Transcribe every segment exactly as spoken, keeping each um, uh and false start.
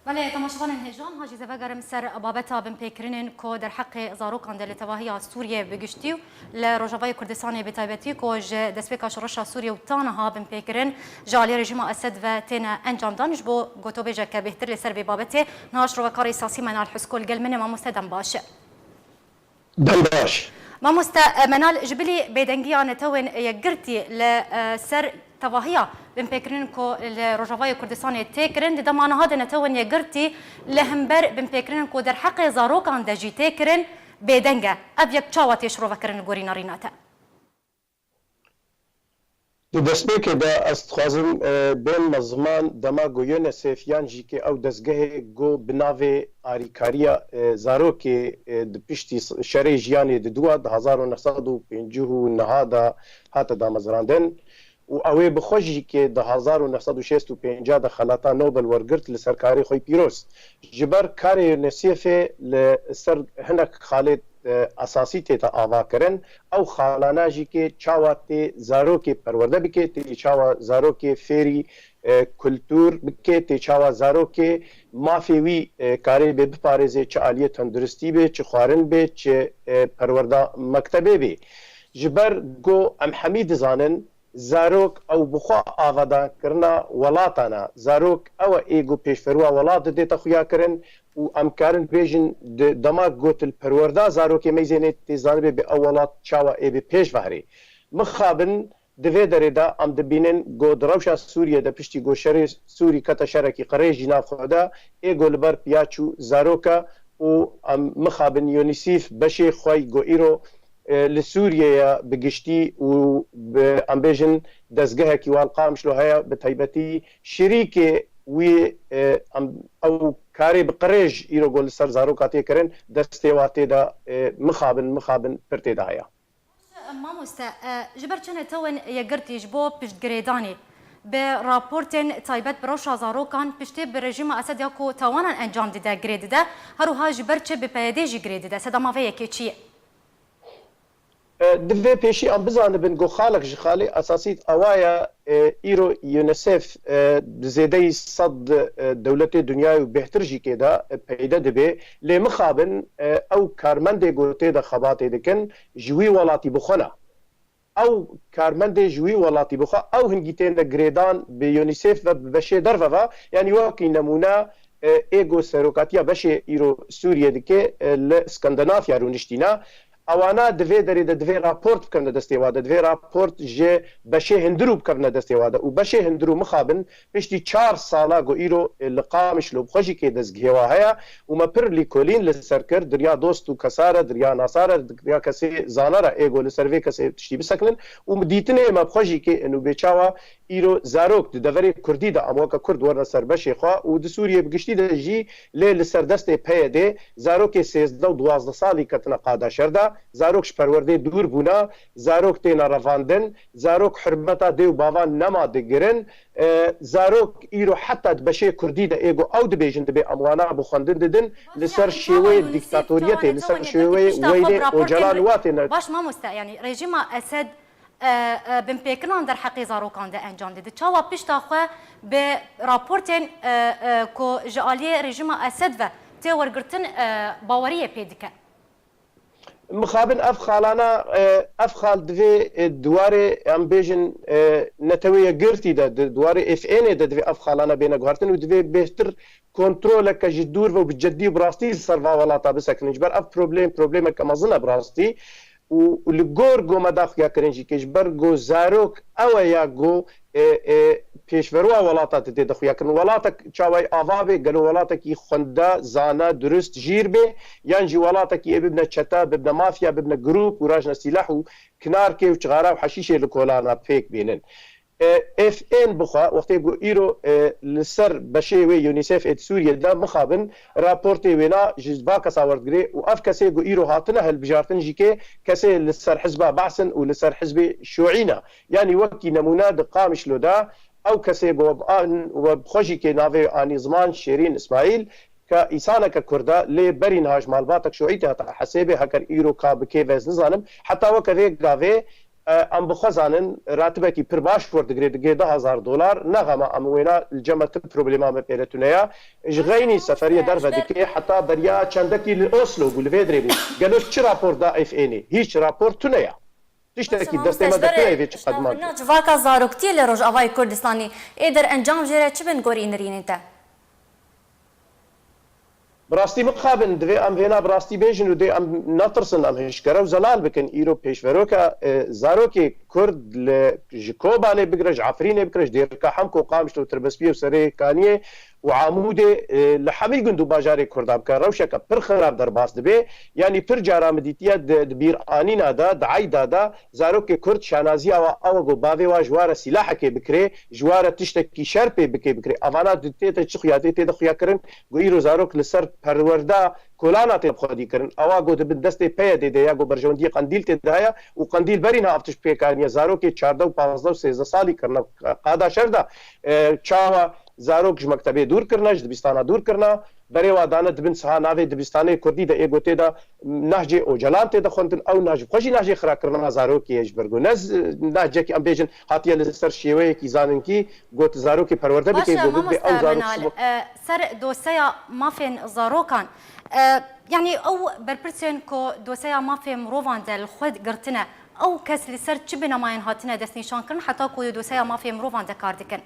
Belê, temaşevanên hêja, niha jî ez vegerim ser babeta binpêkirinên ku derheqê zarokan de li tevahiya Sûriyê bi giştî û li Rojavayê Kurdistanê bi taybetî, ku ji destpêka şoreşa Sûriyê û ta niha binpêkirin ji aliyê rejîma Esed ve têne encamdan. Ji bo gotobêjeke bêhtir li ser vê babetê, niha şirovekarê siyasî Menal Husko li gel min e. Mamoste, dem baş. Dem baş. Mamoste, e, Menal, ji bilî bêdengiya Netewên Yekgirtî li, e, ser tevahiya binpêkirin ku li Rojavayê Kurdistanê tê kirin, di dema niha de Netewên Yekgirtî li hember binpêkirin ku derheqê zarokan de jî tê kirin, bêdeng e. Ev yek çawa tê şirovekirin li gorî nerîna te? Di destpêkê de ez dixwazim, e, bênme ziman dema ku UNICEF yan jî ke ew dezgehê ku bi navê Arîkariya, e, Zarokê, e, di piştî s-, şerê jiyanê didiwa, di hezar û neh sed û pêncî û neh de hate damezrandin û ew ê bi xwe jî ke di hezar û neh sed û şêst û pênc de xelata Nobel wergirt, li ser karê xwe pîroz. Ji ber karê UNICEFê li ser hinek xalê e, esasî tête ava kirin. Ew xalana jî ke çawa tê zarokê perwerde bike, tê çawa zarokê fêrî, e, kultûr bike, tê çawa zarokê mafê wî, e, karê bê biparêzê, çi aliyê tenduristî be, çi xwarin be, çi, e, perwerda mektebê be. Ji ber ku em hemî dizanin, zarok ew bi xwe avadan kirina welatan e. Zarok ew e ê ku pêşveruwa welat didête xuya kirin û em karin bêjin di dema ku til perwerda zarokê meyzênê tê zanibê bi ew welat çawa ê bi pêş ve herê. Mixabin di vê derê de em dibînin ku di rewşa Sûriyê de piştî ku şerê Sûrî kete şerekî qirêj jî nav xwe de ê ku li ber piya çû zarok e û em mixabin UNICEF beşê xwe ku îro e, li Sûriyeyê bi giştî û bi, em bêjin, dezgehekî wan Qamişlo heye, bi taybetî şirîkê wî, e, em, ew karê bi qirêj îro ku li ser zaroka tê kirin, destê wa tê de, e, mixabin, mixabin pir tê de heye. Mamoste, e, ji ber çi Netewên Yekgirtî ji bo piştgirêdanê bi raportên taybet bi rewşa zarokan piştê bi rejîma Esed ya ku tawanan encam dide girê dide, her wiha ji ber çi bi P Y D jî girê dide? Sedema vê yekê çi ye? E, divê pêşî em bizanibin ku xalek ji xalê esasî ewa ye, e, îro UNICEF, e, bi zêdeyî sed, e, dewletê dinyayê û bêhtir jî kê de, e, peyde dibe. Lê mixabin, e, ew karmendê ku tê de xebatê dikin, ji wî welatî bi xwe ne. Ew karmendê ji wî welatî bi xwe, ew hingî têne girêdan bi UNICEF ve, bi beşê derve ve. Yanî wekî nemûne, e, ê ku serokatiya beşê îro Sûriyê dike, e, li Skandinavya rûniştîne. Ewana di vê derê de divê raport bikevne destê wa de, divê raport ji beşê hundirû bikevne destê wa de. Û beşê hundirû mixabin piştî çar sala ku îro, e, li Qamişlo bi xwe jî kê dezgehê wa heye û me pir lîkolîn li ser kir, di riya dost û kesa re, di riya nasa re, di riya kesê zana re ê ku li ser vê kesê tiştî bisekinin û dîtinê me bi xwe jî kê in û bê çawa îro zarok di deverê Kurdî de em weke Kurd werine ser beşê xwe û di Sûriyê bi giştî de jî lê li ser destê P Y D zarokê sêzdeh û duwazdeh salî ketine qada şer de, zarok ji perwerdê dûr bûne, zarok têne revandin, zarok hurmeta dê û bavan nema digirin, e, zarok îro heta di beşê Kurdî de ê ku ew dibêjin dibê em wana bi xwendin didin, li ser şêweyê dîktatoriyetê, li ser şêweyê weylê Ocalan wa têne. Baş mamoste, yanî rejîma Esed e, e, binpêkirinan derheqê zarokan de encam dide. Çawa pişta xwe bi raportên, e, e, ku ji aliyê rejîma Esed ve tê wergirtin, e, baweriyê pê dike? Mixabin ev xalana, e, ev xal divê, e, di warê, em bêjin, e, Netewê Yekgirtî de, di, di warê F N'ê de divê ev xalana bêne guhertin û divê bêhtir kontroleke ji dûr ve û bi ceddî û bi rastî li ser va welata bisekinin. Ji ber ev problem, problemeke mezin e bi rastî. Û li gor ku me da xuya kirin jî ke ji ber ku zarok ew e ya ku, e, e, pêşveroya welata dide de xuya kirin. Welatek çawayî ava bê, gelo welatekî xwende, zana, durist, jîr bê, yan jî welatekî ê bibne çete, bibne mafya, bibne grûp û rajne sîleh û kinarkê û çixara û heşîşê li kolana pêk bînin. E, F N bixwe, wextê ku îro, e, li ser beşê wê UNICEF ê di Sûriyê de mixabin, raportê wêna ji va kesa werdigirê û ev kesê ku îro hatine hilbijartin jî kê kesê li ser hizba Behsin û li ser hizbê Şûî ne. Yanî wekî nemûne di Qamişlo de ew kesê ku we bi an-, we bi xwe jî kê navê anî ziman Şêrîn Îsmaîl, ke îsaneke Kurd e, lê berî niha ji malbatek Şûî tê heta hesêbê, heker îro ka bi kê ve ez nizanim. Heta weke vê gavê e, em bi xwe zanin, ratibekî pir baş werdigirê, digê du hezar dolar, ne xema em wêna li cem me ti problema me pê re tune ya. Ji xeynî seferiye derve dike, heta beriya çendekî li Oslo bû, li vê dirê bû. Gelo çi rapor da F N'ê? Hîç rapor tune ya. Tiştekî destê me de tune ye vê çi qedman. Navhêna civaka zaroktiyê li Rojavayê Kurdistanê ê derencam jê re çi bin gorî nirînên te? Bi rastî mixabin, divê em vêna bi rastî bêjin û dê em netirsin, em hişkere û zelal bikin. Îro pêşveroka, e, zarokê Kurd li, ji Kobanê bigire, ji Efrînê bigire, ji Dêrika Hemko, Qamişlo, Tirbespiyê û Serê Kaniyê û Amûdê, e, li hemî gund û bajarê Kurda bike, rewşeke pir xirab derbas dibe. Yanî pir cara min dîtiye di, di bîranîna de, di eyda de, zarokê Kurd şanaziya wa ew e ku bavê wa ji wa re sîlahekê bikirê, ji wa re tiştekî şer pê bikê bikirê. Evana di tê de çi xuya tê, tê de xuya kirin ku îro zarok li ser perwerda kolana tê bi xwedî kirin. Ewa ku dibin destê P Y D'ê de ya ku berjewendiyê Qendîl tê de heye û Qendîl berî niha ev tişt pêk aniye. Zarokê çardeh û pazdeh û sêzdeh salî kirine qada şer de. E, çawa zarok ji mektebê dûr kirine, ji dibistana dûr kirine, berê wa dane dibin siha navê dibistanê kurdî de ê gotê de nehcê Ocalan tê de xwendin, ew nah ji xwe jî nehcê xirakirina zarokê ye ji ber ku ne z-, nehcekî em bêjin hatiye li ser şêweyekî zaninkî got zarokê perwerde bike, Baş e, got bibê ew mamoste zarok Menal, sibû. E, ser doseya mafên zarokan, e, yanî ew berpirsên ku doseya mafê mirovan de li xwe girtine, ew kes li ser çi binemayên hatine destnîşankirin heta ku di doseya mafê mirovan de kar dikin?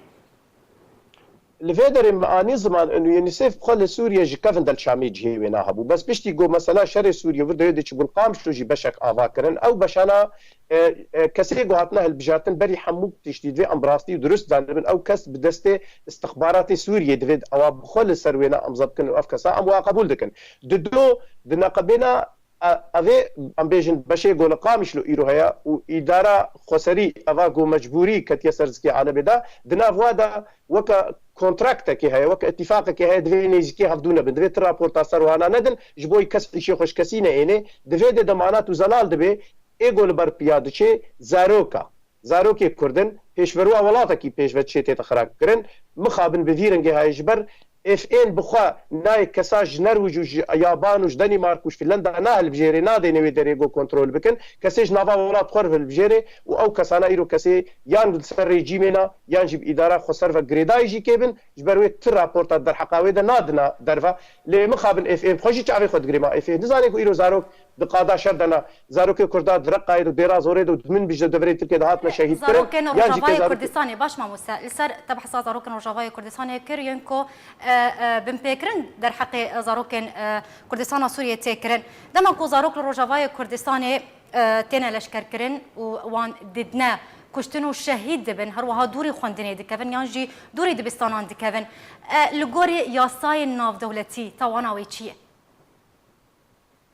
Li vê derê min anî ziman, UNICEF bi xwe li Sûriye ji kevin de li Şamê cihê wê nahebû. Bes piştî ku mesela şerê Sûriye vir de yê dê çi Gulqamşlo jî beşek ava kirin. Ew beşana, e, e, kesê ku hatine hilbijartin berî hemû tiştî divê em bi rastî û dirust zanibin. Ew kes bi destê istixbaratê Sûriyê divê ewa bi xwe li ser wêna emza bikin û ev kesa em wa qebûl dikin. Dido, di neqebêna E, evê, em bêjin, beşê ku li Qamişlo îro heye û îdara xweserî eva ku mecbûrî ketiye ser zikê alemê de, di nav wa de weke kontraktekê heye, weke îtîfaqekê heye, divê nêzîkê hevdû nebin, divê ti raporta ser wana nedin, ji bo kes îşê xwe ji kesî neênê, di vê de demanat û zelal dibe, ê ku li ber piya diçê, zaroka. Zarokê Kurd in, pêşveroya welatekî pêşve diçê tête xirakirin. Mixabin bi vî rengê hayê ji ber F N bi xwe nayê kesa ji Nerwij û ji Yaban û ji Denîmark û ji Finlanda nahilbijêrê, nadêne wê derê ku kontrol bikin. Kesê ji nava welat xwe re hilbijêrê û ew kesana îro kesê yan li ser rejîmê ne yan jî bi îdara xweser ve girêdayî jî kê bin, ji ber wê ti raporta derheqa wê de nadina derve. Lê mixabin F N bi xwe jî çavê xwe digirê ma F N nizanê ku îro zarok di qada şer de ne. Zarokê Kurda di Reqayê de, Dêra Zorê de û di min bijde deverê Tirkiye de hatine şehîd kirin. Zarokên Rojavayê Kurdistanê, baş mamoste, li ser te behsa zarokên Rojavayê Kurdistanê kir, yên ku, e, e, binpêkirin derheqê zarokên, e, Kurdistana Sûriyê tê kirin. Dema ku zarok li Rojavayê Kurdistanê, e, têne leşkerkirin û wan didine kuştin û şehîd dibin, her wiha dûrî xwendinê dikevin yan jî dûrî dibistanan dikevin. E, li gorî yasayên navdewletî tawana wê çi ye?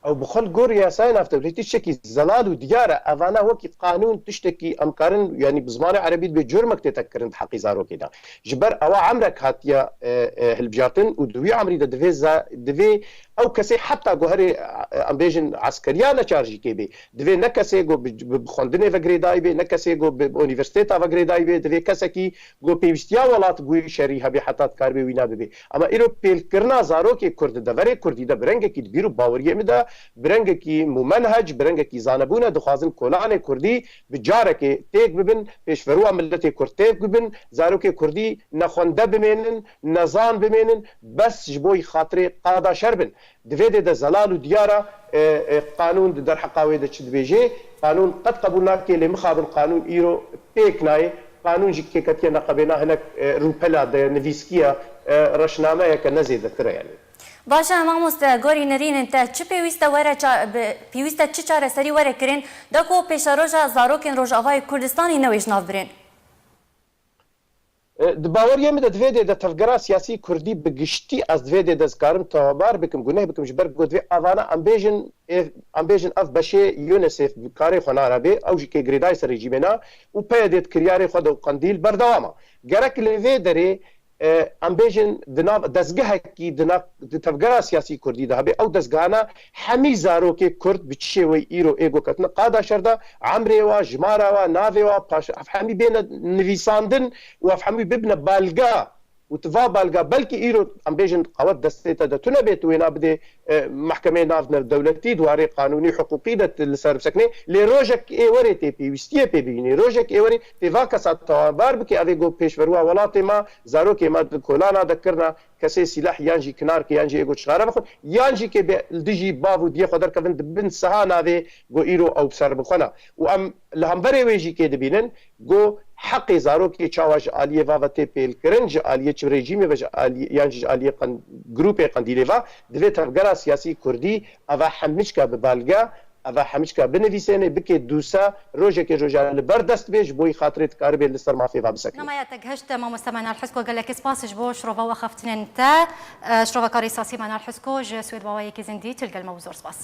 Ew bi xwe li gor yasayên navdewletî tiştekî zelal û diyar e. Evana wekî qanûn tiştekî em karin, yanî bi zimanê erebî dibê curmek tête kirin di heqî zarokê de. Ji ber ewa emrek hatiye, e, e, hilbijartin û di wî emrî de divê za-, divê ew kesê heta ku herê, e, em bêjin eskeriya neçar jî kê bê. Divê ne kesê ku bi, bi, bi xwendinê ve girêdayî bê, ne kesê ku bi, bi unîversîteta ve girêdayî bê. Divê kesekî ku pêwîstiya welat bi wî şerî hebe heta dikaribê wîna bibe. Ama îro pêlkirina zarokê Kurd di deverê Kurdî de bi rengekî di bîr û baweriyê min de, bi rengekî mumenhec, bi rengekî zanebûne dixwazin kolanê Kurdî bi carekê têk bibin, pêşveroya miletê Kurd têk bibin, zarokê Kurdî nexwende bimênin, nezan bimênin, bes ji bo xatirê qada şer bin. Di vê dê de zelal û diyar e, e, qanûn di derheqa wê de çi dibêje. Qanûn qet qebûl nake, lê mixabin qanûn îro pêk nayê. Qanûn jî kê ketiye neqebêna hinek, e, rûpela de, nivîskiya, e, reşnameyeke ne zêdetir e, yanî. Baş e, mamoste, gorî nirînin te çi pêwîst e were ça-, bi, pêwîst e çi çareserî were kirin, da ku pêşeroja zarokên Rojavayê Kurdistanê newê ji nav birên? E, di baweriyê min de di vê dê de tevgera siyasî kurdî bi giştî ez di vê dê de dikarim tewabar bikim, guneh bikim, ji ber ku divê evana em bêjin, ê, em bêjin ev beşê UNICEF bi karê xwe nara bê, ew jî kê girêdayî ser rejîmê ne û P Y D di kiryarê xwe de û Qendîl berdewam e. Gerek li vê derê, e, em bêjin di nav dezgehekî di nav, di tevgera siyasî kurdî de hebe, ew dezgehana hemî zarokê Kurd bi çi şêweyî îro ê ku ketine qada şer de, emrê wa, jimara wa, navê wa, paş-, ev hemî bêne nivîsandin û ev hemî bibine belga û tu va balga belkî îro em bêjin qewet destê te de tune bê, tu wêna bidê e, mehkemeyê navnevdewletî di warê qanûnî hiqûqî de tu li ser bisekine. Lê rojek ê werê tê pêwîstiyê pê bibînî. Rojek ê werê tê va kesa tawanbar bike, ev ê got pêşveruwa welatê me, zarokê me di kolana de kirina kesê sîleh yan jî kinarkê yan jî ê got çixare bixwin, yan jî kê bê li dijî bav û diyê xwe derkevin di bin siha navê got îro ew bi ser bixwe ne. Û em li hemberê wê jî kê dibînin, got heqê zarokê çawa ji aliyê va ve tê pêlkirin, ji aliyê çi rejîmê ve, ji aliyê, yan jî ji aliyê qen-, grûpê Qendîlê ve, divê tevgera siyasî kurdî eva hemiçka bi balge, eva hemiçka binivîsênê, bikê dûsa, rojekê roja li ber dest bê, ji bo yî xatirê dikaribê li ser mafê ve bisekine. Namaya te gihişt, mamoste Menal Husko, gelekî spas ji bo şirova we xeftinên te. Şirovekarê siyasî Menal Husko ji Swêd wa we yekî zindî, tu li gel me bû, zor spas.